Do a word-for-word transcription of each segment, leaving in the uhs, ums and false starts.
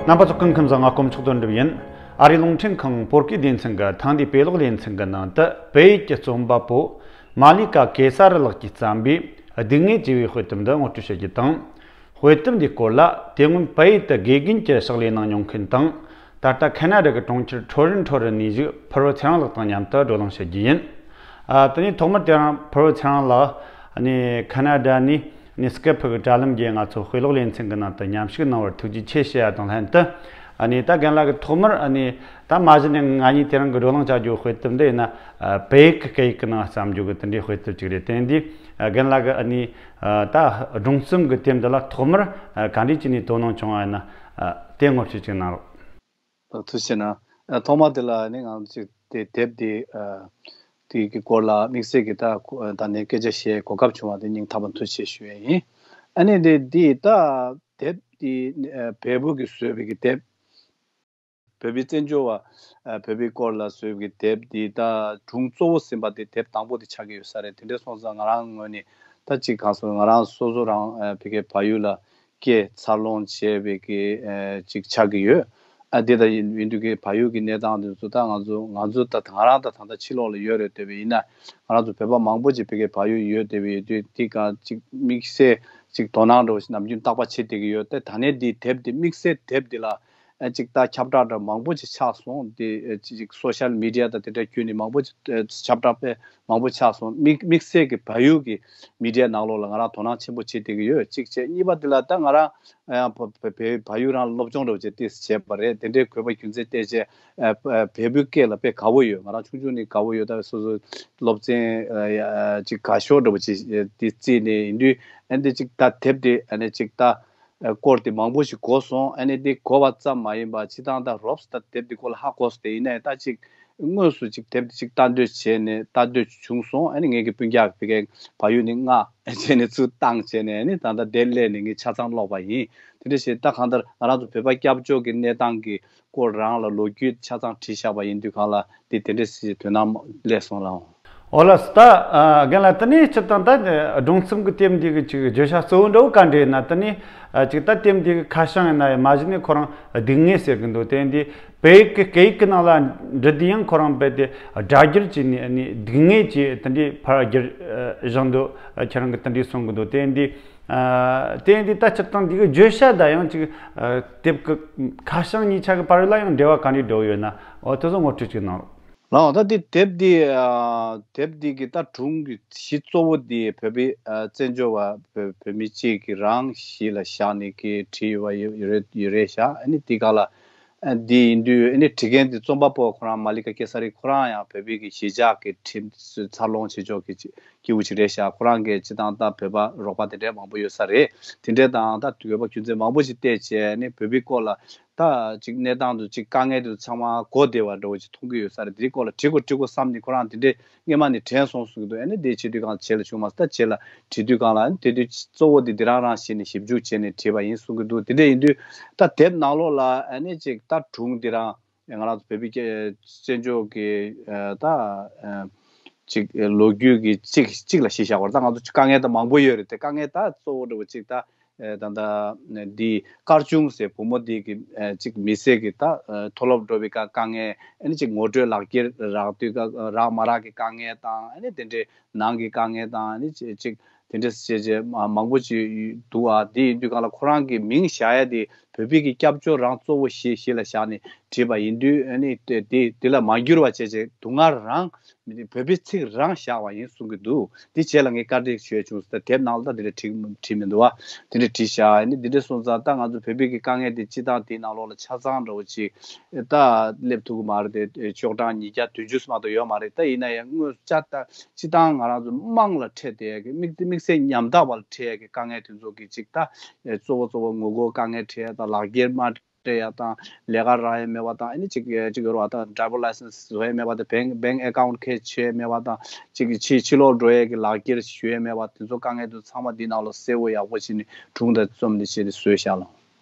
རྣམ་པ་ཚོ་སྐུ་ཁམས་བཟང་། ང་དཀོན་མཆོག་དོན་གྲུབ་ཡིན། ཨ་རིའི་རླུང་འཕྲིན་ཁང་བོད་སྐད་སྡེ་ཚན་གྱི་ཐང་འདིའི་དཔེ་ཀློག་ལེ་ཚན་གྱི་ནང་དུ། བལ་ཡུལ་གྱི་རྩོམ་པ་པོ་མ་ལི་ཀ་ཀེ་ས་རི་ལགས་ཀྱིས་བརྩམས་པའི་སྡུག་བསྔལ་ཅེས་པའི་དཔེ་དེབ་འདི་ངོ་སྤྲོད་བྱེད་རྒྱུ་དང་། དཔེ་དེབ་འདིའི་སྐོར་ལ་དེ་སྔོན་བལ་ཡུལ་དུ་དགེ་རྒན་གྱི་ཕྱག་ལས་གནང་མྱོང་མཁན་དང་། ད་ལྟ་ཁ་ན་ཌ་གི་གྲོང་ཁྱེར་ཊོ་རོན་ཊོ་རུ་གནས་བཞུགས་ཕུར་བུ་ཚེ་རིང་ལགས་དང་མཉམ་དུ་བགྲོ་གླེང་བྱེད་རྒྱུ་ཡིན། ཨ། དེ་ནས་ཐོག་མར་དེ་རིང་ཕུར་བུ་ཚེ་རིང་ལགས་ནས་ཁ་ན་ཌ་ནས་ནས་སྐད་ཕུག་གི་དྲ་ལམ་བརྒྱུད་ང་ཚོ་དཔེ་ཀློག་ལེ་ཚན་གྱི་ནང་དུ་མཉམ་ཞུགས་གནང་བར་ཐུགས་རྗེ་ཆེ་ཞུ་ཡ་དང་ལྷན་དུ། ཨ་ནི་ད་རྒན་ལགས་ཀྱིས་ཐོག་མར། ཨ་ནི་ད་མ་གཞི་ནས་ང་གཉིས་དེ་རིང་གི་བགྲོ་གླེང་བྱ་རྒྱུའི་དཔེ་དེབ་འདི་ཡིན་ན། ཨ། བལ་ཡུལ་གྱི་སྐད་ཡིག་གི་ནང་བརྩམས་རྒྱུ་གི་དེ་འདྲའི་དཔེ་དེབ་ཅིག་རེད། དེ་ཡིན་དུས། ཨ། རྒན་ལགས་ཀྱིས། ཨ་ནི། ཨ། ད་སྒྲུང་རྩོམ་གྱི་དེབ་འདི་ལ་ཐོག་མར། ཨ། ག་འདྲས་ཅིག་ནས་དོ་སྣང་བྱུང་བ་ཡིན་ན། ཨ། དེ་ངོ་སྤྲོད་ཅིག་གནང་རོགས། ཐུགས་རྗེ་གནང་། ཨ། ཐོག་མ་དེ་ལ་ནི་ང་ཚོས་དེ་དེབ་དེ། ཨ། དེ་གི་སྐོར་ལ་དམིགས་བསལ་གྱི་ད་ད་ནས་སྐད་ཆ་བཤད་གོ་སྐབས་བྱུང་བ་དེ་སྙིང་ཐག་པ་ཐུགས་རྗེ་ཆེ་ཞུ་ཡས་ཡིན། ཨ་ནི་དེ་དེ་ད་དེབ་དེ། ཨ། བལ་པོ་གིས་བཟོས་པའི་གི་དེབ། བོད་པའི་བཙན་བྱོལ་བ། ཨ། བོད་པའི་སྐོར་ལ་བཟོས་པའི་གི་དེབ་དེ་ད་སྒྲུང་གཙོ་བོ་ཟིན་པ་དེ་དེབ་དང་པོ་དེ་ཆགས་ཀྱི་ཡོད་ས་རེད། དེ་འདྲ་སོང་ཙང་ང་རང་ངོས་ནས་ད་ཅིག་གང་སོང་། ང་རང་སོ་སོ་རང་། ཨ། ཕ་གིའི་བལ་ཡུལ་ལ་སྐྱེས། འཚར་ལོངས་བྱས་པའི་གི། ཨ། ཅིག་ཆགས་ཀྱི་ཡོད། ཨ། དེ་ད་ཡིན་ཡིན་དུས་ཀྱི་བལ་ཡུལ་གྱི་གནས་སྟངས་དེ་ཚོ་ད་ང་ཚོ་ང་ཚོ་ད་ང་རང་ད་ད་ལྟ་ཕྱི་ལོགས་ལ་ཡོད་རེད། དེ་བས་ཡིན་ན་ང་རང་ཚོ་བོད་པ་མང་པོ་ཅིག་ཕ་གིའི་བལ་ཡུལ་ཡོད། དེ་བས་ཡོད་དུས་དེ་ག་ཅིག་དམིགས་བསལ་ཅིག་དོ་སྣང་འདྲ་བོ་ཞིག་ནམ་རྒྱུན་རྟག་པར་བྱེད་བསྡད་ཀྱི་ཡོད། དེ་ད་ནས་འདི་དེབ་འདི་དམིགས་བསལ་དེབ་འདི་ལ། ཨ། ཅིག་ད་ཁྱབ་བསྒྲགས་འདྲ་མང་པོ་ཅིག་ཆགས་སོང་། དེ། ཨ། ཅིག་སོ་ཤལ་མི་ཌི་ཡ་དང་དེ་འདྲ་བརྒྱུད་ནས་མང་པོ་ཅིག་ཨ། ཁྱབ་བསྒྲགས་དཔེ་མང་པོ་ཆགས་སོང་། དམིགས་དམིགས་བསལ་གྱི་བལ་ཡུལ་གྱི་མི་ཌི་ཡ་ནང་ལོགས་ལ་ང་རང་དོ་སྣང་ཆེན་པོ་བྱེད་བསྡད་ཀྱི་ཡོད། གཅིག་བྱས། གཉིས་པ་དེ་ལ་ད་ང་རང་ཡང་བ་བ་བལ་བལ་ཡུལ་རང་ལ་སློབ་སྦྱོང་འདྲ་བོ་བྱས་ཏོག་ཙམ་བྱས་པ་རེད། དེ་འདྲའི་དགོས་པ་རྒྱུ་མཚན་བལྟས་བྱས། ཨ། བལ་པོའི་སྐད་ལ་དཔེ་དགའ་བོ་ཡོད། ང་རང་ཆུང་ཆུང་ནས་དགའ་བོ་ཡོད། ད་སོ་སོ་སློབ་ཚན། ཨ། ཅིག་དགའ་ཤོས་འདྲ་བོ་ཅིག་དེ་བརྩིས་ནས་ཡིན་དུས། ཨ་ནི་དེ་ཅིག་ད་དེབ་དེ། ཨ་ནི་ཅིག་ད། ཨ། སྐོར་དེ་མང་པོ་ཞིག་གོ་སོང་། ཨ་ནི་དེ་གོ་བ་ཙམ་མ་ཡིན་པ་སྤྱིར་བཏང་ད་རོབ་ཙམ་ད་དེབ་དེ་སྐོར་ལ་ཧ་གོ་སོང་། དེ་ཡིན་ནའི་ད་ཅིག་དངོས་སུ་ཅིག་དེབ་དེ་ཅིག་ལྟ་འདོད་བྱས་ནས་ལྟ་འདོད་བྱུང་སོང་། ཨ་ནི་ངེད་ཀྱི་སྤུན་ཀྱག་ཕ་གིའི་བལ་ཡུལ་ནས་མངགས་བྱས་ནས་ཚུར་བཏང་བྱས་ནས། ཨ་ནི་ད་ལྟ་དེ་སླེབས་ནས་ངས་ཆ་ཚང་ཀློག་པ་ཡིན། དེ་འདྲ་བྱས། ད་གང་ལྟར་ང་རང་ཚོ་བོད་པ་སྐྱབས་བཅོལ་གྱི་གནས་སྟངས་ཀྱི་སྐོར་རང་ལ་ལོ་རྒྱུས་ཆ་ཚང་བྲིས་བཞག་པ་ཡིན་དུས་གང་ལ་དེ་དེ་འདྲ་ཞིག་དོ་སྣང་སླེབས་སོང་ལགས། འོ་ལགས་སོ། ད། ཨ། རྒན་ལགས། དེ་ནས་སྤྱིར་བཏང་ད་སྒྲུང་རྩོམ་གྱི་དེབ་འདི་གི་ཅིག་བརྗོད་བྱ་གཙོ་བོ་འདྲ་བོ་ག་འདྲ་ཡིན་ན། དེ་ནས། ཨ། ཅིག་ད་དེབ་འདི་གི་ཁ་བྱང་ཡིན་ན་ཡང་མ་གཞི་ནས་ཁོ་རང་སྡུག་བསྔལ་ཟེར་གི་འདུག་དེ་འདི་བལ་ཡུལ་གྱི་སྐད་ཡིག་གི་ནང་ལ་འབྲི་དུས་ཡང་ཁོ་རང་རྦད་དེ་སྒྲ་བསྒྱུར་བྱས་ནས། ཨ་ནི་སྡུག་བསྔལ་གྱི་དེ་འདྲའི་ཕར་བསྒྱུར་བཞག་འདུག་ཁྱེད་རང་གིས་དེ་འདྲའི་གསུང་གི་འདུག་དེ་འདི། ཨ། དེ་འདི་ད་སྤྱིར་བཏང་འདི་གི་བརྗོད་བྱ་དང་ཡང་ཅིག་ཨ། དེབ་ཀྱི་ཁ་བྱང་གཉིས་ཆ་གི་བར་ལ་ཡང་འབྲེལ་བ་ག་འདྲའི་འདྲ་བོ་ཡོད་ན། འོ་དེ་ཚོ་ངོ་སྤྲོད་ཅིག་གནང་རོགས། ལགས། ད་དེ་དེབ་འདི། ཨ། དེབ་འདི་གི་ད་སྒྲུང་གི་གཞི་གཙོ་བོ་འདི་བོད་པའི། ཨ། བཙན་བྱོལ་བ་བོད་བོད་མི་གཅིག་གིས་རང་གཞི་ལ་བཞག་ནས་ཀྱི་བྲིས་ཡོད་པ་ཡོད་ཡོད་རེད་ཡོད་རེད་ཤག་ཨ་ནི་དེ་ག་ལ། ཨ། འདི་ཡིན་དུས། ཨ་ནི་བྲིས་མཁན་དེ་རྩོམ་པ་པོ་ཁོ་རང་མ་ལི་ཀ་ཀེ་ས་རི་ཁོ་རང་ཡང་བོད་པའི་གི་གཞིས་ཆགས་ཀྱི་ཁྲིམས་འཚར་ལོངས་བྱེད་ཕྱོགས་ཀྱི་སྐྱེས་བུ་ཅིག་རེད་ཤག་ཁོ་རང་གིས་སྤྱིར་བཏང་ད་བོད་པ་རོགས་པ་དེ་འདྲའི་མང་པོ་ཡོད་ས་རེད། དེ་འདྲའི་དང་ད་དགོས་པ་རྒྱུ་མཚན་མང་པོ་ཞིག་བལྟས་བྱས་ནས་བོད་པའི་སྐོར་ལ་ད་ཅིག་གནས་སྟངས་དེ་ཚོ་ཅིག་དཀའ་ངལ་དེ་ཚོ་ཚང་མ་གོ་བདེ་བ་འདྲ་བོ་ཅིག་མཐོང་གི་ཡོད་ས་རེད། དེའི་སྐོར་ལ་བྲིས་དགོས་བྲིས་དགོས་བསམ་ནས་ཁོ་རང་དེ་འདྲའི་སྔོན་མ་ནས་དྲན་སོང་གསུང་གི་འདུག་ཨ་ནི་དེ་བྱེད་དུས་གང་བྱེད་ལ་བྱུང་མ་སོང་། ད་བྱེད་ལ་བྲིས་དུས་གང་ལ། ཨ་ནི་དེ་དུས་གཙོ་བོ་དེ་འདི་རང་རང་བྱས་ནས་ཞིབ་འཇུག་བྱས་ནས་བྲིས་པ་ཡིན་གསུང་གི་འདུག་དེ་འདྲ་ཡིན་དུས་ད་དེབ་ནང་ལོགས་ལ་ཨ་ནི་ཅིག་ད་སྒྲུང་འདི་རང་ང་རང་ཚོ་བོད་པའི་སྐད་བཙན་བྱོལ་གྱི། ཨ། ད། ཨ། ཅིག་ལོ་རྒྱུས་ཀྱི་གཅིག་གཅིག་ལ་གཞི་བཞག་པར། ད་ང་ཚོ་དཀའ་ངལ་ད་མང་པོ་ཡོད་རེད་དེ། དཀའ་ངལ་ད་གཙོ་བོ་འདྲ་བོ་ཅིག་ད། ཨ། ད་ད་འདི་དཀར་ཆུང་ཟེར་བུ་མོ་འདི་གི། ཨ། ཅིག་མི་ཚེ་གི་ད། ཨ། མཐོ་སློབ་འགྲོ་བའི་ཀ་དཀའ་ངལ། ཨ་ནི་ཅིག་ངོ་སྤྲོད་ལག་འཁྱེར་རག་དུས་ཀ་རག་མ་རག་གི་དཀའ་ངལ་དང་། ཨ་ནི་དེ་འདྲའི་ནང་གི་དཀའ་ངལ་དང་། ཨ་ནི་ཅིག་ཅིག་དེ་འདྲ་བྱས་བྱས་མ་མང་པོ་ཅིག་འདུག་ཨ། དེ་ཡིན་དུས་གང་ལ་ཁོ་རང་གི་མིང་བཞག་ཡ་དེ་བོད་པའི་གི་སྐྱབས་བཅོལ་རང་གཙོ་བོ་གཞི་གཞི་ལ་བཞག་ནས་བྲིས་པ་ཡིན་དུས། ཨ་ནི་དེ་དེ་དེ་ལ་མ་འགྱུར་བ་བྱས་བྱས་སྡུག་བསྔལ་རང་བོད་པའི་ཚིག་རང་བཞག་པ་ཡིན་གསུང་གི་འདུག་དེ་བྱས་ལ་ངས་བཀའ་འདྲི་ཞུ་ཡ་བྱུང་སོང་། ད་དེབ་ནང་ལ་ད་དེ་འདྲ་བྲིས་བྲིས་མི་འདུག་བ། དེ་འདྲ་བྲིས་བཞག་ཨ་ནི་དེ་འདྲ་སོང་ཙང་ད་ང་ཚོ་བོད་པའི་གི་དཀའ་ངལ་དེ་སྤྱིར་བཏང་དེའི་ནང་ལོགས་ལ་ཆ་ཚང་འདྲ་བོ་ཅིག་ད་སླེབས་ཐུབ་ཀྱི་མ་རེད་དེ། ཨེ། ཆོག་གྲངས་ཉིས་བརྒྱ་བདུན་ཅུ་མ་གཏོགས་ཡོད་མ་རེད། ད་ཡིན་ན་ཡང་དངོས་སུ་ཅ་ད་སྤྱིར་བཏང་ང་རང་ཚོ་དམངས་ལ་འཕྲད་བསྡད་ཡ་གི་དམིགས་དམིགས་བསལ་ཉམ་ཐག་པ་ལ་འཕྲད་ཡ་གི་དཀའ་ངལ་དེ་ཚོ་གི་ཅིག་ད། ཨེ། གཙོ་བོ་གཙོ་བོ་ངོ་རྒོལ་དཀའ་ངལ་འཕྲད་ཡ་དང་། ལག་འཁྱེར་མ་སྤྲད་ཡ་དང་། ལས་ཀ་རག་ཡ་མེད་པ་དང་། ཨ་ནི་ཅིག་ཅིག་ཡོད་རེད་བ། ད་driver license བཟོ་ཡ་མེད་པ་དང་། bank bank account ཁེ་བྱེད་ཡ་མེད་པ་དང་། ཅིག་ཕྱི་ཕྱི་ལོགས་འགྲོ་ཡ་གི་ལག་འཁྱེར་ཞུ་ཡ་མེད་པ་དེ་ཚོ་དཀའ་ངལ་དེ་ཚང་མ་འདི་ནང་ལ་གསལ་བོ་ཡག་པོ་བྱས་ནས་སྒྲུང་དང་རྩོམ་འདི་བྱས་ཏེ་བཟོས་བཞག་ལགས།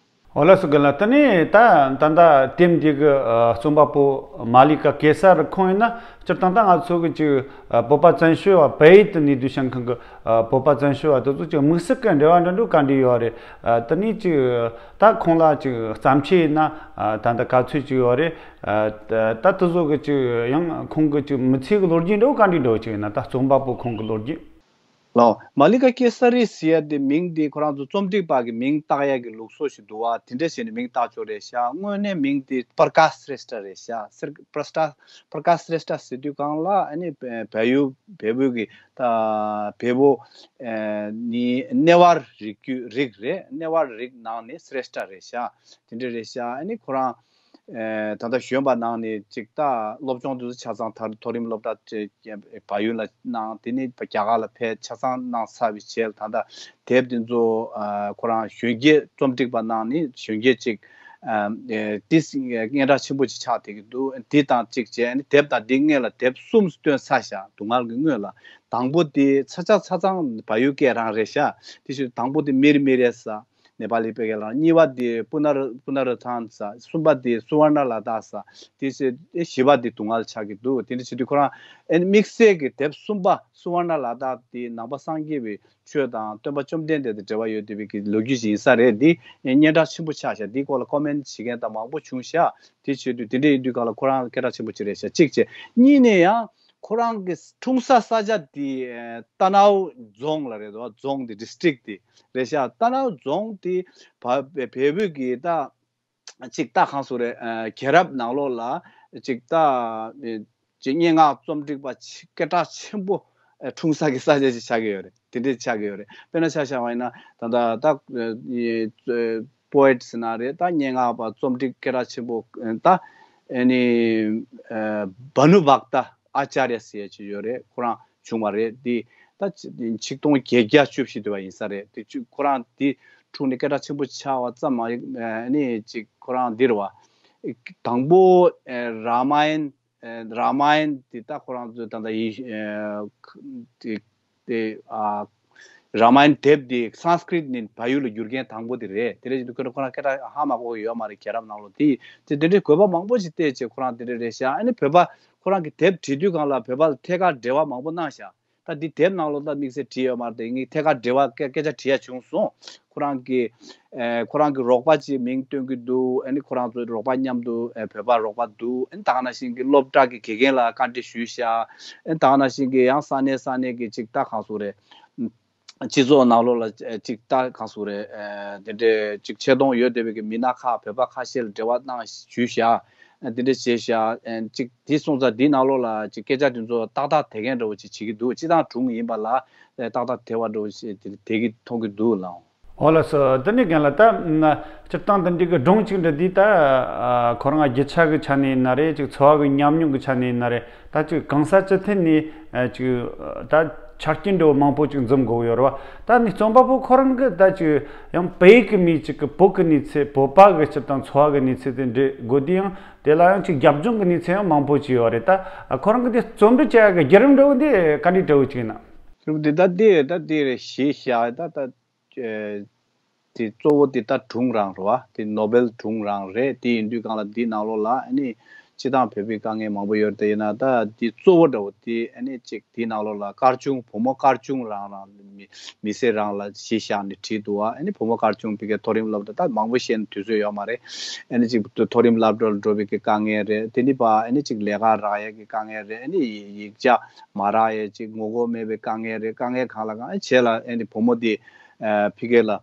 ཨོ་ལགས་སོ། རྒན་ལགས། དེ་ནས་ད་ད་ལྟ་དེབ་འདི་གི་ཨ་རྩོམ་པ་པོ་མ་ལི་ཀ་ཀེ་སར་ཁོང་ཡིན་ན་སྤྱིར་བཏང་ད་ང་ཚོ་གི་ཅིག་ཨ་བོད་པ་བཙན་བྱོལ་བ་བལ་ཡུལ་དུ་གནས་སྡོད་བྱེད་མཁན་གི་ཨ་བོད་པ་བཙན་བྱོལ་བ་དེ་ཚོ་ཅིག་དམིགས་བསལ་གི་འབྲེལ་བ་འདྲ་འདྲ་ག་འདྲ་ཡོད་རེད། ཨ་དེ་ནས་ཅིག་ད་ཁོང་ལ་ཅིག་བརྩམས་ཆོས་ཡིན་ན་ཨ་ད་ལྟ་ག་ཚོད་ཅིག་ཡོད་རེད། ཨ་ད་ད་དེ་ཚོ་གི་ཅིག་ཡང་ཁོང་གི་ཅིག་མི་ཚེ་གི་ལོ་རྒྱུས་འདྲ་བོ་ག་འདྲ་འདྲ་བོ་ཅིག་ཡིན་ན། ད་རྩོམ་པ་པོ་ཁོང་གི་ལོ་རྒྱུས། ལགས། མ་ལི་ཀ་ཀེ་ས་རི་ཟེར་ཡ་དེ་མིང་དེ་ཁོ་རང་ཚོ་རྩོམ་སྒྲིག་པ་གི་མིང་བཏགས་ཡ་གི་ལུགས་སྲོལ་ཞིག་འདུག་བ། དེ་འདྲ་བྱས་ནས་མིང་བཏགས་ཆོག་རེད་ཤག་དངོས་གནས་མིང་དེ་པར་ཀ་སྲེ་ཤྟ་རེད་ཤག་སྲེ་པར་ཀ་སྲེ་ཤྟ་ཟེར་དུས་སྒང་ལ་ཨ་ནི་བལ་ཡུལ་བལ་པོ་གི་ད་བལ་པོ་ནི་གནས་བབ་རིགས་རྒྱུད་རིགས་རེད། གནས་བབ་རིགས་ནང་ནས་སྲེ་ཤྟ་རེད་ཤག་དེ་འདྲ་རེད་ཤག་ཨ་ནི་ཁོ་རང་ཨེ་ད་ལྟ་གཞོན་པ་ནང་ནས་ཅིག་ད་སློབ་སྦྱོང་དེ་ཚོ་ཆ་ཚང་མཐར་མཐོ་རིམ་སློབ་གྲྭ་བྱས་བལ་ཡུལ་ལ་གནང་། དེ་ནས་རྒྱ་གར་ལ་ཕེབས། ཆ་ཚང་གནང་ཚར་བའི་རྗེས་ལ་ད་ལྟ་དེབ་དེ་ཚོ་ཨ་ཁོ་རང་གཞོན་སྐྱེས་རྩོམ་སྒྲིག་པ་ནང་ནས་གཞོན་སྐྱེས་ཅིག་ཨ་ཨེ་ཏི་སི་སྙན་གྲགས་ཆེན་པོ་ཅིག་ཆགས་བསྡད་ཀྱི་འདུག་དེ་དང་གཅིག་བྱས་ནས་དེབ་དང་དེ་སྔོན་ལ་དེབ་གསུམ་བཏོན་ཚར་ཤག་དུས་སྔར་གྱི་སྔོན་ལ། དང་པོ་དེ་ཆ་ཆ་ཆ་ཚང་བལ་ཡུལ་སྐད་རང་རེད་ཤག་དེ་བཞིན་དང་པོ་དེ་མེ་རི་མེ་རེ་ས། ནེ་པ་ལི་སྐད་རང་། གཉིས་པ་དེ་པུ་ནར་པུ་ནར་ཐན་ས། གསུམ་པ་དེ་སུ་ཝར་ན་ལ་དྭགས་ས། དེ་ཚེ་བཞི་པ་དེ་སྡུག་བསྔལ་ཆགས་ཀྱི་འདུག་དེ་འདྲ་བྱེད་དུས་ཁོ་རང་ཨེ་དམིགས་བསལ་གྱི་དེབ་གསུམ་པ་སུ་ཝར་ན་ལ་དྭགས་དེ་ནང་པ་སངས་རྒྱས་པའི་ཆོས་དང་སྟོན་པ་བཅོམ་ལྡན་འདས་དང་འབྲེལ་བ་ཡོད་བསྡད་པའི་གི་ལོ་རྒྱུས་ཤིག་ཡིན་ས་རེད། འདི་སྙན་གྲགས་ཆེན་པོ་ཆགས་ཤག་དེའི་སྐོར་ལ་ཀོ་མེན་ཊི་བྱེད་མཁན་དང་མང་པོ་བྱུང་ཤག་དེ་བྱེད་དུས་དེ་འདྲ་ཡིན་དུས་སྒང་ལ་ཁོ་རང་སྐད་གྲགས་ཆེན་པོ་ཅིག་རེད་ཤག་གཅིག་བྱས། གཉིས་ནས་ཡང་ཁོ་རང་གི་འཁྲུངས་ས་ས་ཆ་དེ་ཨེ་ཏ་ནའུ་རྫོང་ལ་རེད་དོ། རྫོང་དེ་ཌི་སི་ཊིག་དེ་རེད་ཤག་ཏ་ནའུ་རྫོང་དེ་བ་བལ་བོད་ཀྱི་ད་ཅིག་ད་གང་ཟེར་རེད། ཨ་རྒྱལ་རབས་ནང་ལོགས་ལ་ཅིག་ད་ཨེ་ཅིག་སྙན་ངག་རྩོམ་སྒྲིག་པ་ཆེ་སྐད་གྲགས་ཆེན་པོ་ཨེ་འཁྲུངས་ས་གི་ས་ཆ་ཅིག་ཆགས་ཀྱི་ཡོད་རེད། དེ་འདྲ་ཆགས་ཀྱི་ཡོད་རེད། དཔེར་ན་ཆ་བཞག་པ་ཡིན་ན་ད་ལྟ་ད་ཨེ་པོ་ཨེ་ཊི་ཟེར་ན་རེད། ད་སྙན་ངག་པ་རྩོམ་སྒྲིག་སྐད་གྲགས་ཆེན་པོ་ཨེ་ད་ཨེ་ནི་ཨེ་བྷ་ནུ་བྷག་ཏ་ཨ་ཅཱརྱ་ཟེར་ཡ་ཅིག་ཡོད་རེད། ཁོ་རང་བྱུང་བ་རེད། འདི་ད་ཆིག་སྟོང་བརྒྱད་བརྒྱ་བཅུ་བཞི་དུ་བ་ཡིན་ས་རེད། དེ་ཅིག་ཁོ་རང་འདི་འཁྲུངས་ནས་སྐད་གྲགས་ཆེན་པོ་ཆགས་པ་ཙམ་མ་ཡིན། ཨ་ནི་ཅིག་ཁོ་རང་འདི་རེད་བ། དང་པོ་ཨེ་རཱ་མ་ཡན། ཨེ་རཱ་མ་ཡན་འདི་ད་ཁོ་རང་ཚོས་ད་ལྟ་ཡི་ཨེ་དེ་དེ་ཨ་རཱ་མ་ཡན་དེབ་འདི་སཾ་སྐྲྀཏ་ནས་བལ་ཡུལ་ལ་བསྒྱུར་མཁན་དང་པོ་དེ་རེད། དེ་རེད་ཅེ་དུས་ཁོ་རང་ཁོ་རང་སྐད་གྲགས་ཧ་མ་གོ་གི་ཡོད་མ་རེད། རྒྱལ་རབས་ནང་ལོགས་དེ་དེ་དེ་འདྲའི་དགོས་པ་མང་པོ་ཞིག་བལྟས་བྱས་ཁོ་རང་དེ་འདྲ་རེད་ཤག་ཨ་ནི་བོད་པ་ཁོ་རང་གི་དེབ་བྲིས་དུས་སྒང་ལ་བོད་པ་ལ་ཐད་ཀར་འབྲེལ་བ་མང་པོ་གནང་ཤག་ད་འདི་དེབ་ནང་ལོགས་ད་དམིགས་བསལ་བྲིས་ཡོད་མ་རེད། དེ་ངས་ཐད་ཀར་འབྲེལ་བ་སྐད་སྐད་ཆ་དྲི་ཡ་བྱུང་སོང་། ཁོ་རང་གི་ཨེ་ཁོ་རང་གི་རོགས་པ་ཅིག་མིང་སྟོན་གྱི་འདུག་ཨ་ནི་ཁོ་རང་ཚོའི་རོགས་པ་མཉམ་དུ་ཨེ་བོད་པ་རོགས་པ་འདུག་ཨ་ནི་ད་ག་ནང་བཞིན་གྱི་སློབ་གྲྭ་གི་དགེ་རྒན་ལ་བཀའ་འདྲི་ཞུས་ཤག་ཨ་ནི་ད་ག་ནང་བཞིན་གྱི་ཡང་ས་གནས་ས་གནས་ཀྱི་ཅིག་ད་གང་ཟེར་རེད། སྤྱི་ཚོགས་ནང་ལོགས་ལ་ཅིག་ད་གང་ཟེར་རེད། ཨེ་དེ་འདྲའི་ཅིག་ཆེ་མཐོང་ཡོད་བསྡད་པའི་གི་མི་སྣ་ཁག་བོད་པ་ཁ་ཤས་ལ་འབྲེལ་བ་གནང་ཞུས་ཤག་ཨ་ནི་དེ་འདྲ་བྱས་ཤག་ཨ་ནི་ཅིག་དེ་སོང་ཙང་དེའི་ནང་ལོགས་ལ་ཅིག་སྐད་ཆ་དེ་ཚོ་ཏག་ཏག་དེ་མཁན་འདྲ་བོ་ཅིག་བྱེད་ཀྱི་འདུག་སྤྱི་བཏང་སྒྲུང་ཡིན་པ་ལ་ཨེ་ཏག་ཏག་དེ་བ་འདྲ་བོ་ཞིག་དེ་དེ་གི་མཐོང་གི་འདུག་ལགས། ཨོ་ལགས་སོ། དེ་ནས་རྒན་ལགས། ད་ན་སྤྱིར་བཏང་དེ་འདྲའི་གི་སྒྲུང་གཅིག་འདྲ་འདི་ད་ཨ་ཁོ་རང་རྒྱུ་ཆ་གི་ཆ་ནས་ཡིན་ན་རེད། ཅིག་འཚོ་བ་གི་ཉམས་མྱོང་གི་ཆ་ནས་ཡིན་ན་རེད། ད་ཅིག་གང་ས་ཅི་ཐད་ནས་ཨ་ཅིག་ད་ཆ་རྐྱེན་འདྲ་བོ་མང་པོ་ཅིག་འཛོམས་དགོས་ཡོད་རེད་བ། ད་ནི་རྩོམ་པ་པོ་ཁོ་རང་གི་ད་ཅིག་ཡང་བོད་ཀྱི་མི་ཅིག་གི་བོད་ཀྱི་གནས་ཚུལ། བོད་པ་གི་སྤྱིར་བཏང་འཚོ་བ་གི་གནས་ཚུལ་དེ་འདྲ་དགོས་དུས་ཡང་དེ་ལ་ཡང་ཅིག་རྒྱབ་ལྗོངས་ཀྱི་གནས་ཚུལ་ཡང་མང་པོ་ཅིག་ཡོད་རེད། ད་ཁོ་རང་གི་དེ་རྩོམ་འབྲི་བྱ་ཡག་གི་བརྒྱུད་རིམ་འདྲ་བོ་འདི་ག་འདྲའི་འདྲ་བོ་ཅིག་ཡིན་ན། རེད་འདི་ད་འདི་ད་འདི་རེད། གཞི་བཞག་ད་ད། ཨེ་དེ་གཙོ་བོ་དེ་ད་སྒྲུང་རང་རེད་བ། དེ་ནོ་བེལ་སྒྲུང་རང་རེད། དེ་ཡིན་དུས་སྒང་ལ་འདིའི་ནང་ལོགས་ལ་ཨ་ནི་སྤྱིར་བཏང་བོད་པའི་དཀའ་ངལ་མང་པོ་ཡོད་རེད། དེ་ཡིན་ན་ད་འདི་གཙོ་བོ་འདྲ་བོ་དེ་ཨ་ནི་ཅིག་དེའི་ནང་ལོགས་ལ་དཀར་ཆུང་། བུ་མོ་དཀར་ཆུང་རང་རང་མི་མི་སེར་རང་ལ་གཞི་བཞག་ནས་བྲིས་འདུག་བ། ཨ་ནི་བུ་མོ་དཀར་ཆུང་ཕ་གིའི་མཐོ་རིམ་སློབ་གྲྭ། ད་མང་པོ་བཤད་ན་དུས་ཚོད་ཡོད་མ་རེད། ཨ་ནི་ཅིག་མཐོ་རིམ་སློབ་གྲྭ་ལ་འགྲོ་བའི་གི་དཀའ་ངལ་རེད། དེ་ནི་པ་ཨ་ནི་ཅིག་ལས་ཀ་རག་ཡས་ཀྱི་དཀའ་ངལ་རེད། ཨ་ནི་ཡིག་ཆ་མ་རག་ཡས་ཅིག་ངོ་རྒོལ་མེད་པའི་དཀའ་ངལ་རེད། དཀའ་ངལ་གང་ལ་གང་བྱས་ལ་ཨ་ནི་བུ་མོ་དེ་ཨ་ཕ་གི་ལ་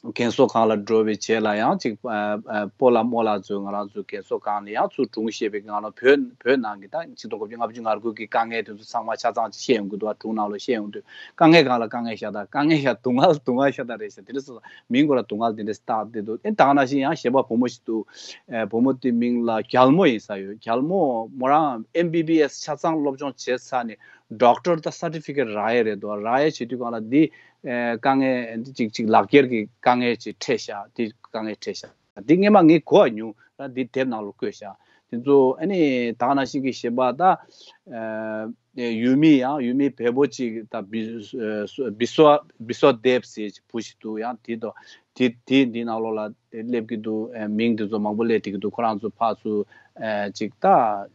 རྒན་གསོ་ཁང་ལ་འགྲོ་བའི་རྗེས་ལ་ཡང་ཅིག་ཨ་ཨ་སྤོ་ལགས་རྨོ་ལགས་ཚོས་ང་རང་ཚོའི་རྒན་གསོ་ཁང་ནས་ཡང་ཚུར་སྒྲུང་བཤད་པའི་ང་རང་བོད་བོད་ནང་གི་ད་ཆིག་སྟོང་དགུ་བརྒྱ་ལྔ་བཅུ་ང་དགུ་གི་དཀའ་ངལ་དེ་ཚོ་ཚང་མ་ཆ་ཚང་ཅིག་བཤད་ཡོང་གི་འདུག་སྒྲུང་ནང་ལ་བཤད་ཡོང་དུས་དཀའ་ངལ་གང་ལ་དཀའ་ངལ་ཤ་སྟག་དཀའ་ངལ་ཤ་སྡུག་བསྔལ་སྡུག་བསྔལ་ཤ་སྟག་རེད་ཤག་དེ་འདྲ་སོང་ཙང་མིང་ཁོ་ལ་སྡུག་བསྔལ་དེ་འདྲ་བཏགས་བསྡད་འདུག་ཨེ་ད་ག་ནང་བཞིན་ཡང་གཞན་པ་བུ་མོ་ཞིག་འདུག་ཨེ་བུ་མོ་དེ་མིང་ལ་རྒྱལ་མོ་ཡིན་ས་ཡོད། རྒྱལ་མོ་མོ་རང་ཨེམ་བི་བི་ཨེས་ཆ་ཚང་སློབ་སྦྱོང་བྱས་ཚར་ནས་ཌོག་ཊར་ད་སར་ཊི་ཕི་ཀེཊ་རག་ཡས་རེད་འདུག་རག་ཡས་བྱེད་དུས་སྒང་ལ་འདི་ཨེ་དཀའ་ངལ་འདི་ཅིག་ཅིག་ལག་འཁྱེར་གྱི་དཀའ་ངལ་ཅིག་འཕྲད་ཤག་འདི་དཀའ་ངལ་འཕྲད་ཤག་འདི་སྔས་མ་ངས་གོ་བ་མྱོང་། ད་འདི་དེབ་ནང་ལ་བཀོད་ཤག་དེ་ཚོ་ཨ་ནི་ད་ག་ནང་བཞིན་གྱི་གཞན་པ་ད་ཨ་ཡུལ་མི་ཡང་ཡུལ་མི་བལ་པོ་ཅིག་ད་བི་བི་སོ་བི་སོ་དེབ་ཟེར་བུ་ཞིག་འདུག་ཡང་དེ་དོ་དེ་དེ་འདི་ནང་ལོགས་ལ་སླེབས་ཀྱི་འདུག་ཨ་མིང་དེ་ཚོ་མང་པོ་སླེབས་བསྡད་ཀྱི་འདུག་ཁོ་རང་ཚོ་ཕར་ཚུར་ཨ་ཅིག་ད་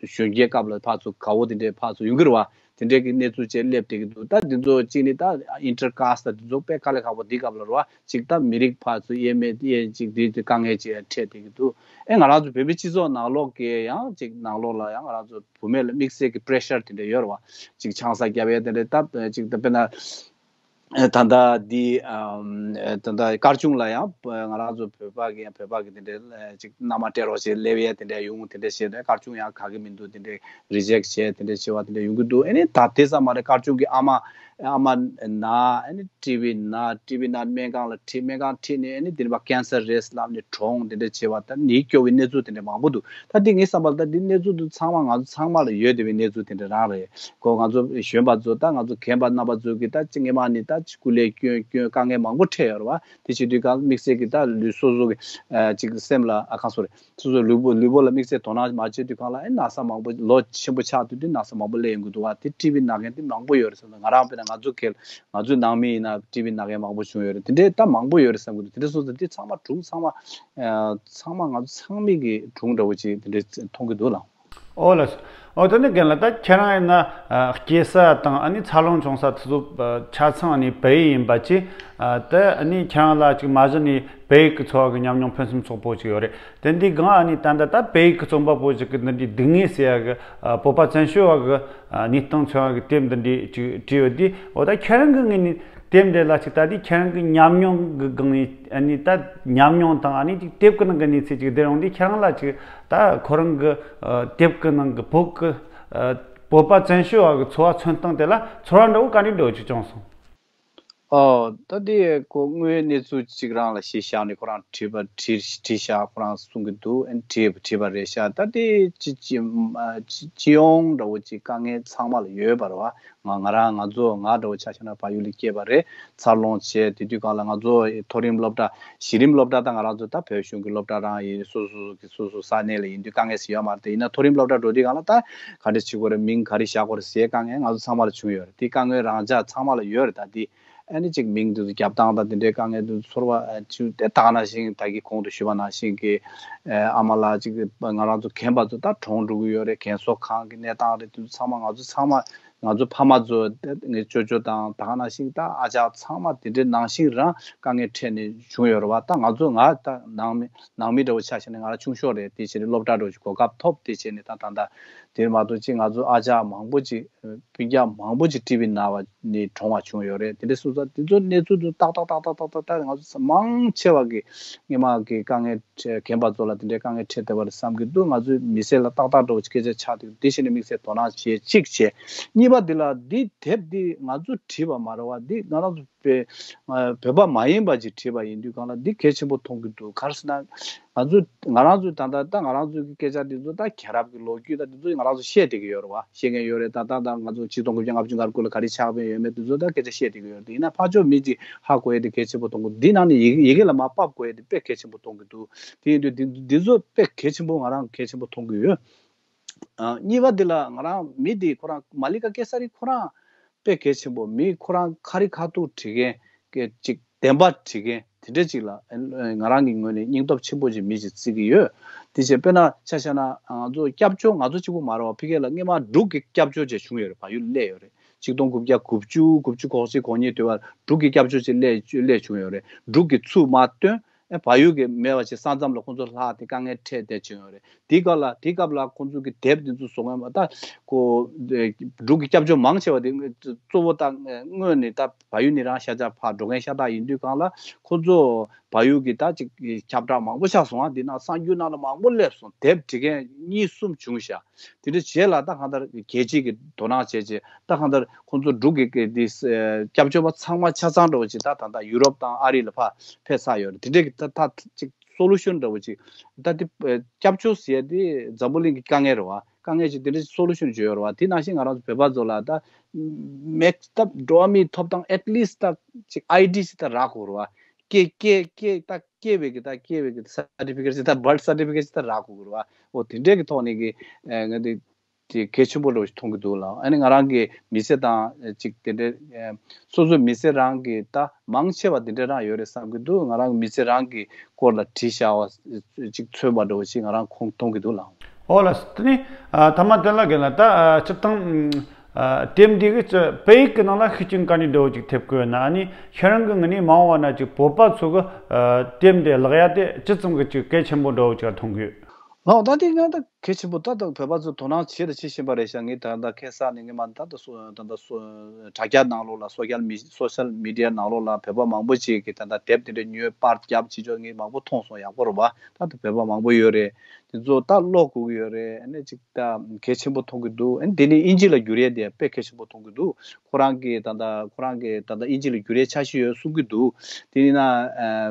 གཞོན་སྐྱེས་སྐབས་ལ་ཕར་ཚུར་དགའ་བོ་དེ་འདྲའི་ཕར་ཚུར་ཡོང་གི་རེད་བ། དེ་འདྲའི་གི་གནས་ཚུལ་ཅིག་སླེབས་བསྡད་ཀྱི་འདུག་ད་འདི་ཚོ་གཅིག་ནི་ད་ཨིན་ཊར་ཀཱསི་ད་འདི་ཚོ་དཔེ་དཀའ་ལས་ཁག་པོ་འདི་སྐབས་ལ་རེད་བ། ཅིག་ད་མི་རིགས་ཕར་ཚུར་དབྱེ་མེད་དབྱེ་ཅིག་འདི་དེ་དཀའ་ངལ་ཅིག་འཕྲད་བསྡད་ཀྱི་འདུག་ཨེ་ང་རང་ཚོ་བོད་པའི་སྤྱི་ཚོགས་ནང་ལོགས་ཀྱི་ཡང་ཅིག་ནང་ལོགས་ལ་ཡང་ང་རང་ཚོ་བུད་མེད་ལ་དམིགས་བསལ་གྱི་པི་རེ་ཤར་དེ་འདྲ་ཡོད་རེད་བ། ཅིག་ཆང་ས་བརྒྱབ་ཡས་དེ་འདྲ་ད་ཅིག་ད་དཔེར་ན་ད་ལྟ་འདི་ཨམ་ད་ལྟ་སྐར་ཆུང་ལ་ཡང་ང་རང་ཚོ་བོད་པ་གི་ཡང་བོད་པ་གི་དེ་འདྲ་ཅིག་མནའ་མ་སྤྲད་རོགས་བྱེད་སླེབས་ཡས་དེ་འདྲ་ཡོང་དེ་འདྲ་བྱས་ཏེ་སྐར་ཆུང་ཡང་ག་གི་མི་འདུག་དེ་འདྲ་རི་ཇེག་བྱས་དེ་འདྲ་བྱས་པ་དེ་འདྲ་ཡོང་གི་འདུག་ཨེ་ནི་ད་དེ་ཙམ་མ་རེད། སྐར་ཆུང་གི་ཨ་མ་ཨ་མ་ན་ཨེ་ནི་ཊི་བི་ན་ཊི་བི་ན་སྨན་ཁང་ལ་ཁྲིད། སྨན་ཁང་ཁྲིད་ནས་ཨེ་ནི་དེ་ནས་ཕར་ཀེན་སར་རེད་ལབ་ནས་གྲོངས་དེ་འདྲ་བྱས་པ་ད་ནི་སྐྱོ་བའི་གནས་ཚུལ་དེ་འདྲ་མང་པོ་འདུག་ད་འདི་ངས་བསམ་པར་ད་འདི་གནས་ཚུལ་འདི་ཚང་མ་ང་ཚོ་ཚང་མ་ལ་ཡོད་བསྡད་པའི་གནས་ཚུལ་དེ་འདྲ་རང་རེད། ཁོ་ང་ཚོ་གཞོན་པ་ཚོ་ད་ང་ཚོ་རྒན་པ་རྣམ་པ་ཚོ་གི་ད་ཅི་སྔས་མ་ནི་ད་ཅི་སྐུ་ལས་སྐྱོན་སྐྱོན་དཀའ་ངལ་མང་པོ་འཕྲད་ཡོད་རེད་བ། དེ་བྱེད་དུས་གང་དམིགས་བསལ་གྱི་ད་ལུས་སོ་སོ་གི་ཨ་ཅིག་སེམས་ལ་ཨ་གང་སོ་རེད། སོ་སོའི་ལུས་པོ་ལུས་པོ་ལ་དམིགས་བསལ་དོ་སྣང་མ་བྱེད་དུས་གང་ལ་ཨེ་ན་ཚ་མང་པོ་ལོ་ཆེན་པོ་ཆགས་དུས་དེ་ན་ཚ་མང་པོ་སླེབས་ཡོང་གི་འདུག་བ། དེ་ཊི་བི་ན་མཁན་དེ་མང་པོ་ཡོད་རེད་བསམ། ང་རང་དཔེར་ན་ང་ཚོ་གལ་ང་ཚོའི་ནང་མི་ཡིན་ན་ཊི་བི་ན་མཁན་མང་པོ་བྱུང་ཡོད་རེད། དེ་འདྲའི་ད་མང་པོ་ཡོད་རེད་བསམ་གི་འདུག་དེ་འདྲ་སོང་ཙང་དེ་ཚང་མ་སྒྲུང་ཚང་མ་ཨ་ཚང་མ་ང་ཚོ་ཚང་མའི་གི་སྒྲུང་འདྲ་བོ་ཅིག་དེ་འདྲའི་མཐོང་གི་འདུག་ལགས། ཨོ་ལགས་སོ། ཨོ་དེ་ནི་རྒན་ལགས་ད་ཁྱེད་རང་ཡིན་ན་ཨ་སྐྱེས་ས་དང་ཨ་ནི་འཚར་ལོངས་བྱུང་ས་དེ་ཚོ་ཨ་ཆ་ཚང་ཨ་ནི་བལ་ཡུལ་ཡིན་པ་ཅི། ཨ་དེ་ཨ་ནི་ཁྱེད་རང་ལ་ཅིག་མ་གཞི་ནས་བལ་ཡུལ་གྱི་འཚོ་བ་གི་ཉམས་མྱོང་ཕུན་སུམ་ཚོགས་པོ་ཅིག་ཡོད་རེད། དེ་འདི་གང་ཨ་ནི་ད་ལྟ་ད་བལ་ཡུལ་གྱི་རྩོམ་པ་པོ་ཅིག་གི་འདི་འདྲའི་སྡུག་བསྔལ་ཟེར་ཡ་གི་ཨ་བོད་པ་བཙན་བྱོལ་བ་གི་ཨ་གནས་སྟངས་མཚོན་ཡ་གི་དེབ་འདི་འདྲའི་ཅིག་བྲིས་ཡོད་དུས། འོ་ད་ཁྱེད་རང་གི་ངོས་ནས་དེབ་འདི་ལ་ཅིག་ད་དེ་ཁྱེད་རང་གི་ཉམས་མྱོང་གི་སྒང་ནས་ཨ་ནི་ད་ཉམས་མྱོང་དང་ཨ་ནི་ཅིག་དེབ་ཀྱི་ནང་གི་གནས་ཚུལ་ཅིག་བསྡུར་ཡོང་དུས་ཁྱེད་རང་ལ་ཅིག་ད་ཁོ་རང་གི་ཨ་དེབ་ཀྱི་ནང་གི་བོད་ཀྱི་ཨ་བོད་པ་བཙན་བྱོལ་བ་གི་འཚོ་བ་མཚོན་སྟངས་དེ་ལ་ཚོར་བ་འདྲ་བོ་ག་འདྲ་འདྲ་བོ་ཅིག་བྱུང་སོང་། ཨོ་ད་དེ་ཁོ་དངོས་ཡོད་གནས་ཚུལ་ཅིག་རང་ལ་གཞི་བཞག་ནས་ཁོ་རང་བྲིས་པ་བྲིས་བྲིས་བཞག་ཁོ་རང་གསུང་གི་འདུག་ཨ་ནི་བྲིས་བྲིས་པ་རེད་ཤག་ད་དེ་སྤྱི་སྤྱི་ཨ་སྤྱི་སྤྱི་ཡོངས་འདྲ་བོ་ཅིག་དཀའ་ངལ་ཚང་མ་ལ་ཡོད་པ་རེད་བ། ང་ང་རང་ང་ཚོ་ང་འདྲ་བོ་ཆ་བཞག་ན་བལ་ཡུལ་ལ་སྐྱེས་པ་རེད། འཚར་ལོངས་བྱས་དེ་དུས་གང་ལ་ང་ཚོ་མཐོ་རིམ་སློབ་གྲྭ་གཞི་རིམ་སློབ་གྲྭ་ད་ང་རང་ཚོ་ད་བོད་གཞུང་གི་སློབ་གྲྭ་རང་ཡིན། སོ་སོ་སོ་གི་སོ་སོ་ས་གནས་ལ་ཡིན་དུས་དཀའ་ངལ་ཞིག་ཡོད་མ་རེད། དེ་ཡིན་ན་མཐོ་རིམ་སློབ་གྲྭ་འགྲོ་དུས་གང་ལ་ད་ག་འདྲ་བྱེད་དགོས་རེད། མིང་ག་རེ་བཞག་དགོས་རེད་ཟེར་དཀའ་ངལ་ང་ཚོ་ཚང་མ་ལ་བྱུང་ཡོད་རེད། དེ་དཀའ་ངལ་རང་ཅག་ཚང་མ་ལ་ཡོད་རེད། ད་དེ་ཨ་ནི་ཅིག་མིང་དེ་ཚོ་རྒྱབ་སྟངས་དང་དེ་འདྲའི་དཀའ་ངལ་དེ་ཚོ་ཚོར་བ་ཨ་ཅིག་དེ་ད་ག་ནང་བཞིན་ད་གི་གོང་དུ་ཞུས་པ་ནང་བཞིན་གི་ཨ་མ་ལགས་ཅིག་ང་རང་ཚོ་རྒན་པ་ཚོ་ད་གྲོངས་འགྲོ་གི་ཡོད་རེད། རྒན་གསོ་ཁང་གི་གནས་སྟངས་རེད། དེ་ཚོ་ཚང་མ་ང་ཚོ་ཚང་མ་ང་ཚོ་ཕ་མ་ཚོ་ངའི་ཅོ་ཅོ་དང་ད་ག་ནང་བཞིན་ད་ཨ་ཅག་ཚང་མ་དེ་འདྲའི་ནང་བཞིན་རང་དཀའ་ངལ་འཕྲད་ནས་བྱུང་ཡོད་རེད་བ། ད་ང་ཚོ་ང་ད་ནང་མི་ནང་མི་འདྲ་བོ་ཆ་བཞག་ན་ང་རང་ཆུང་ཤོས་རེད། དེ་བྱས་ནས་སློབ་གྲྭ་འགྲོ་ཞིག་གོ་སྐབས་ཐོབ། དེ་བྱས་ནས་ད་ད་ལྟ་དེར་མ་གཏོགས་ཅིག་ང་ཚོ་ཨ་ཅག་མང་པོ་ཅིག་སྤུན་ཀྱག་མང་པོ་ཅིག་ཊི་བི་ན་བ་ནས་གྲོངས་པ་བྱུང་ཡོད་རེད། དེ་འདྲ་སོང་ཙང་དེ་ཚོ་གནས་ཚུལ་དེ་ཏག་ཏག་ཏག་ཏག་ཏག་ཏག་ཏག་ང་ཚོ་མང་ཆེ་བ་གི་སྔོན་མ་གི་དཀའ་ངལ་འཕྲད་རྒན་པ་ཚོ་ལ་དེ་འདྲའི་དཀའ་ངལ་འཕྲད་བསྡད་པ་རེད་བསམ་གྱི་འདུག་ང་ཚོའི་མི་ཚེ་ལ་ཏག་ཏག་འདྲ་བོ་སྐད་ཆ་ཆགས་འདུག་དེ་བྱས་ནས་དམིགས་བསལ་དོ་སྣང་བྱེད་གཅིག་བྱས། གཉིས་པ་འདི་ལ་འདི་དེབ་འདི་ང་ཚོས་བྲིས་པ་མ་རེད་བ། འདི་ང་རང་ཚོ་བོད་བོད་པ་མ་ཡིན་པ་ཅིག་བྲིས་པ་ཡིན་དུས་གང་ལ་འདི་གལ་ཆེན་པོ་མཐོང་གི་འདུག་ག་རེ་ཟེར་ན་ང་ཚོ་ང་རང་ཚོའི་ད་ལྟ་ད་ང་རང་ཚོའི་སྐད་ཆ་འདི་ཚོ་ད་རྒྱལ་རབས་ཀྱི་ལོ་རྒྱུས་ད་འདི་ཚོ་ང་རང་ཚོ་བཤད་བསྡད་ཀྱི་ཡོད་རེད་བ། བཤད་མཁན་ཡོད་རེད། ད་ད་ད་ང་ཚོ་ཆིག་སྟོང་དགུ་བརྒྱ་ལྔ་བཅུ་ང་དགུ་ལ་ག་རེ་ཆགས་པ་ཡོད་མེད་འདི་ཚོ་ད་སྐད་ཆ་བཤད་བསྡད་ཀྱི་ཡོད་རེད། ཡིན་ན་ཕར་ཕྱོགས་མི་ཅིག་ཧ་གོ་ཡས་དེ་གལ་ཆེན་པོ་མཐོང་གི་འདུག་འདི་ནང་ནས་ཡི་ཡི་གེ་ལ་མར་ཕབ་དགོས་ཡས་དེ་དཔེ་གལ་ཆེན་པོ་མཐོང་གི་འདུག་དེ་ཡིན་དུས་འདི་འདི་ཚོ་དཔེ་གལ་ཆེན་པོ་ང་རང་གལ་ཆེན་པོ་མཐོང་གི་ཡོད། ཨ་གཉིས་པ་འདི་ལ་ང་རང་མི་འདི་ཁོ་རང་མ་ལི་ཀ་ཀེ་ས་རི་ཁོ་རང་དཔེ་གལ་ཆེན་པོ། མི་ཁོ་རང་ཁ་རི་ཁ་ཐུག་བྲིས་མཁན་གི་ཅིག་བདེན་པ་བྲིས་མཁན་དེ་འདྲ་ཅིག་ལ་ཨ་ང་རང་གི་ངོས་ནས་སྙིང་སྟོབས་ཆེན་པོ་ཅིག་མི་ཅིག་བརྩི་གི་ཡོད། དེ་བྱས་དཔེར་ན་ཆ་བཞག་ན་ང་ཚོ་སྐྱབས་བཅོལ་ང་ཚོ་གཅིག་པུ་མ་རེད་བ། ཕ་གི་ལ་སྔོན་མ་འབྲུག་གི་སྐྱབས་བཅོལ་ཅིག་བྱུང་ཡོད་རེད། བལ་ཡུལ་སླེབས་ཡོད་རེད། ཆིག་སྟོང་དགུ་བརྒྱ་དགུ་བཅུ་དགུ་བཅུ་གོ་གཅིག་གོ་གཉིས་དུས་བར་འབྲུག་གི་སྐྱབས་བཅོལ་ཅིག་སླེབས་སླེབས་བྱུང་ཡོད་རེད། འབྲུག་གི་ཚུར་མ་བཏོན། ཨེ་བལ་ཡུལ་གྱི་མེད་པ་ཅིག་ས་མཚམས་ལ་ཁོང་ཚོ་ལྷག་སྟེ་དཀའ་ངལ་འཕྲད་བསྡད་བྱུང་ཡོད་རེད། དེའི་སྐབས་ལ་དེའི་སྐབས་ལ་ཁོང་ཚོ་གི་དེབ་དེ་ཚོ་བཟོ་མཁན་མ་ད་ཁོ་འབྲུག་གི་སྐྱབས་བཅོལ་མང་ཆེ་བ་དེ་གཙོ་བོ་ད་སྔོན་ནས་ད་བལ་ཡུལ་ནས་རང་ཤ་ཆ་ཕར་འགྲོ་མཁན་ཤ་སྟག་ཡིན་དུས་གང་ལ་ཁོང་ཚོ་བལ་ཡུལ་གྱི་ད་ཅིག་ཁྱབ་བསྒྲགས་མང་པོ་ཆགས་སོང་ཨ། འདི་ན་གསར་འགྱུར་ནང་ལ་མང་པོ་སླེབས་སོང་། དེབ་འབྲི་མཁན་གཉིས་གསུམ་བྱུང་ཤག་དེ་འདྲ་བྱས་ལ་ད་གང་ལྟར་རྒྱལ་སྤྱི་གི་དོ་སྣང་བྱས་བྱས་ད་གང་ལྟར་ཁོང་ཚོ་འབྲུག་གི་གི་འདི་སྐྱབས་བཅོལ་བ་ཚང་མ་ཆ་ཚང་འདྲ་བོ་ཅིག་ད་ད་ལྟ་ཡུ་རོབ་དང་ཨ་རི་ལ་ཕར་ཕེབས་ཚར་ཡོད་རེད། དེ་འདྲས་ཀྱི་ད་ད་ཅིག་སོ་ལུ་ཤོན་འདྲ་བོ་ཅིག་ད་དེ་སྐྱབས་བཅོལ་ཟེར་དེ་འཛམ་བུ་གླིང་གི་དཀའ་ངལ་རེད་བ། དཀའ་ངལ་ཅིག་དེ་འདྲས་སོ་ལུ་ཤོན་བརྗོད་ཡོད་རེད་བ། དེ་ནང་བཞིན་ང་རང་ཚོ་བོད་པ་ཚོ་ལ་ད་མེག་ད་འགྲོ་བ་མིའི་ཐོབ་ཐང་at least་ད་ཅིག་ཨའི་ཌི་ཅིག་ད་རག་དགོས་རེད་བ། སྐྱེ་སྐྱེ་སྐྱེ་ད་སྐྱེ་བའི་གི་ད་སྐྱེ་བའི་གི་ས་ཊི་ཕི་ཀེཊ་ཅིག་ད་བར་ཐི་ས་ཊི་ཕི་ཀེཊ་ཅིག་ད་རག་དགོས་ཀྱི་རེད་བ། འོ་དེ་འདྲའི་གི་ཐོག་ནས་གི་ཨ་ང་དེ་དེ་གལ་ཆེན་པོ་འདྲ་བོ་ཞིག་མཐོང་གི་འདུག་ལགས། ཨ་ནི་ང་རང་གི་མི་ཚེ་དང་ཅིག་དེ་འདྲའི་ཨ་སོ་སོའི་མི་ཚེ་རང་གི་ད་མང་ཆེ་བ་དེ་འདྲ་རང་ཡོད་རེད་བསམ་གྱི་འདུག། ང་རང་གི་མི་ཚེ་རང་གི་སྐོར་ལ་བྲིས་བཞག་པ་ཅིག་མཚོན་པ་འདྲ་བོ་ཞིག་ང་རང་མཐོང་མཐོང་གི་འདུག་ལགས། ཨོ་ལགས་སོ། དེ་ནས་ཨ་ཐ་མ་དེ་ལ་རྒན་ལགས་ད་ཨ་སྤྱིར་བཏང་ཨ་དེབ་འདི་གི་ཅི་བོད་ཡིག་གི་ནང་ལ་ཤུགས་རྐྱེན་ག་འདྲ་འདྲ་བོ་ཅིག་ཐེབས་ཀྱི་ཡོད་ན། ཨ་ནི་ཁྱེད་རང་གི་ངོས་ནས་མ་འོངས་པ་ན་ཅིག་བོད་པ་ཚོ་གི་ཨ་དེབ་འདི་ཀློག་ཡ་དེ་ཅི་ཙམ་གི་ཅིག་གལ་ཆེན་པོ་འདྲ་བོ་ཅིག་མཐོང་གི་ཡོད། ལགས། ད་དེ་ང་ད་གལ་ཆེན་པོ་ད་ད་བོད་པ་ཚོ་དོ་སྣང་བྱེད་དང་བྱེད་བཞིན་པ་རེད་ཤག། ངས་ད་ལྟ་ཁ་སང་ནས་ངས་མ་ད་ད་སོ་ད་ད་སོ་དྲ་རྒྱ་ནང་ལོགས་ལ་སོ་ཤལ་མི་སོ་ཤལ་མི་ཌི་ཡ་ནང་ལོགས་ལ་བོད་པ་མང་པོ་ཅིག་གིས་ད་ད་དེབ་དེ་འདྲ་ཉོས་པར་བརྒྱབ་བྱེད་ཆོག་ངས་མང་པོ་མཐོང་སོང་། ཡག་པོ་རེད་པ། ད་ད་བོད་པ་མང་པོ་ཡོད་རེད། དེ་ཚོ་ད་ཀློག་དགོས་ཀྱི་ཡོད་རེད། ཨ་ནི་ཅིག་ད་གལ་ཆེན་པོ་མཐོང་གི་འདུག། ཨ་ནི་དེ་ནས་དབྱིན་ཇི་ལ་བསྒྱུར་ཡས་དེ་དཔེ་གལ་ཆེན་པོ་མཐོང་གི་འདུག། ཁོ་རང་གིས་ད་ལྟ་ཁོ་རང་གིས་ད་ལྟ་དབྱིན་ཇི་ལ་བསྒྱུར་ཡས་འཆར་གཞི་ཡོད་གསུང་གི་འདུག། དེ་ཡིན་ན་ཨ་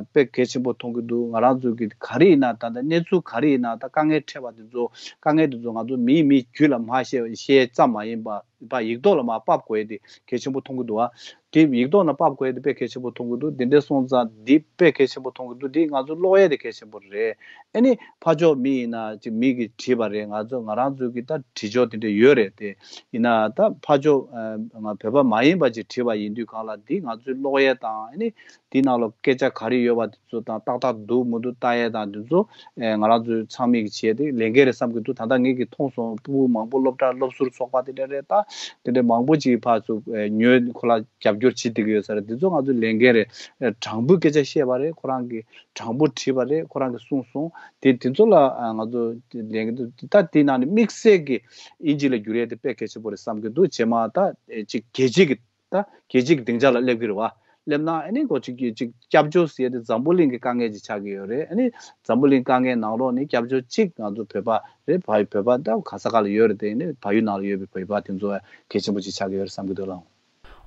དཔེ་གལ་ཆེན་པོ་མཐོང་གི་འདུག། ང་རང་ཚོ་གི་ག་རེ་ཡིན་ན་ད་ལྟ་གནས་ཚུལ་ག་རེ་ཡིན་ན་ད་དཀའ་ངལ་འཕྲད་པ་དེ་ཚོ་དཀའ་ངལ་དེ་ཚོ་ང་ཚོ་མིའི་མི་རྒྱུད་ལ་མར་བཤད་བཤད་ཙམ་མ་ཡིན་པ་ཕར་ཡིག་ཐོག་ལ་མར་ཕབ་དགོས་ཡས་དེ་གལ་ཆེན་པོ་མཐོང་གི་འདུག་ཨ། དེ་ཡིག་ཐོག་ལ་ཕབ་དགོས་ཡས་དེ་དཔེ་གལ་ཆེན་པོ་མཐོང་གི་འདུག། དེ་འདྲ་སོང་ཙང་འདི་དཔེ་གལ་ཆེན་པོ་མཐོང་གི་འདུག། འདི་ང་ཚོ་ཀློག་ཡས་དེ་གལ་ཆེན་པོ་རེད། ཨ་ནི་ཕར་ཕྱོགས་མི་ཡིན་ན་ཅིག་མི་གིས་བྲིས་པ་རེད། ང་ཚོ་ང་རང་ཚོ་གི་ད་བྲིས་ཆོག་དེ་འདྲ་ཡོད་རེད་དེ། ཡིན་ན་ད་ཕར་ཕྱོགས་ཨ་ང་བོད་པ་མ་ཡིན་པ་ཅིག་བྲིས་པ་ཡིན་དུས་གང་ལ་འདི་ང་ཚོའི་ཀློག་ཡས་དང་ཨ་ནི་འདི་ནང་ལོགས་སྐད་ཆ་ག་རེ་ཡོད་པ་དེ་ཚོ་དང་ཏག་ཏག་འདུག་མི་འདུག་ལྟ་ཡས་དང་དེ་ཚོ་ཨ་ང་རང་ཚོའི་ཚང་མས་ཀྱི་བྱས་ཏེ་ལས་འགན་རེད་བསམ་གྱི་འདུག། ད་ལྟ་ངས་ཀྱི་མཐོང་སོང་། ཕྲུ་གུ་མང་པོ་སློབ་གྲྭ་སློབ་ཟུར་ཚོགས་པ་དེ་འདྲ་རེད། ད་དེ་འདྲ་མང་པོ་ཅིག་ཕར་ཚུར་ཨ་ཉོས་ཁོ་ལ་རྒྱབ་སྐྱོར་བྱེད་བསྡད་ཀྱི་ཡོད་ས་རེད། དེ་ཚོ་ང་ཚོའི་ལས་འགན་རེད། ཨ་དྲང་པོའི་སྐད་ཆ་བཤད་པ་རེད། ཁོ་རང་གིས་དྲང་པོ་བྲིས་པ་རེད། ཁོ་རང་གིས་གསུངས་སོང་། དེ་དེ་ཚོ་ལ་ཨ་ང་ཚོ་ལས་འགན་འདུག། ད་དེའི་ནང་ནས་དམིགས་བསལ་གྱི་དབྱིན་ཇི་ལ་བསྒྱུར་ཡས་དེ་དཔེ་གལ་ཆེན་པོ་རེད་བསམ་གྱི་འདུག། རྗེས་མ་ད་ཨེ་ཅིག་རྒྱལ་སྤྱི་གི་ད་རྒྱལ་སྤྱི་གི་སྡིངས་ཆ་ལ་སླེབས་ཀྱི་རེད་བ། སླེབས་ན་ཨ་ནི་ཁོ་ཅིག་གིས་ཅིག་སྐྱབས་བཅོལ་ཟེར་ཡས་དེ་འཛམ་བུ་གླིང་གི་དཀའ་ངལ་ཅིག་ཆགས་ཀྱི་ཡོད་རེད། ཨ་ནི་འཛམ་བུ་གླིང་དཀའ་ངལ་ནང་ལོགས་ནས་སྐྱབས་བཅོལ་གཅིག་ང་ཚོ་བོད་པ་རེད། བ་བོད་པ་ད་ག་ས་ག་ལ་ཡོད་རེད། དེ་ནི་བལ་ཡུལ་ནང་ལ་ཡོད་པའི་བོད་པ་དེ་ཚོ་གལ་ཆེན་པོ་ཅིག་ཆགས་ཀྱི་ཡོད་རེད་བསམ་གྱི་འདུག་ལགས།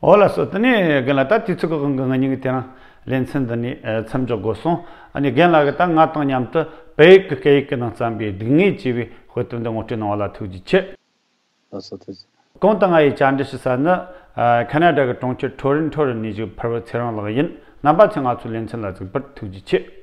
འོ་ལགས་སོ། དེ་ནས་རྒན་ལགས་ད་དུས་ཚོད་ཀྱི་དབང་གིས་ང་གཉིས་ཀྱི་དེ་རིང་ལེ་ཚན་འདི་ནས་ཨ་མཚམས་འཇོག་དགོས་སོང་། ཨ་ནི་རྒན་ལགས་ཀྱིས་ད་ང་དང་མཉམ་དུ་བོད་ཡིག་གི་སྐད་ཡིག་གི་ནང་བརྩམས་པའི་སྡུག་བསྔལ་ཅེས་པའི་དཔེ་དེབ་འདི་ངོ་སྤྲོད་གནང་བ་ལ་ཐུགས་རྗེ་ཆེ། ལགས་སོ། ཐུགས་རྗེ་ཆེ། གོང་དུ་ང་ཡིས་བཅར་འདྲི་ཞུ་ས་ནི་ཨ་ཁ་ན་ཌ་གི་གྲོང་ཁྱེར་ཊོ་རོན་ཊོ་རུ་གནས་བཞུགས་ཕུར་བུ་ཚེ་རིང་ལགས་ཡིན། རྣམ་པ་ཚོས་ང་ཚོའི་ལེ་ཚན་ལ་གཟིགས་པར་ཐུགས་རྗེ་ཆེ།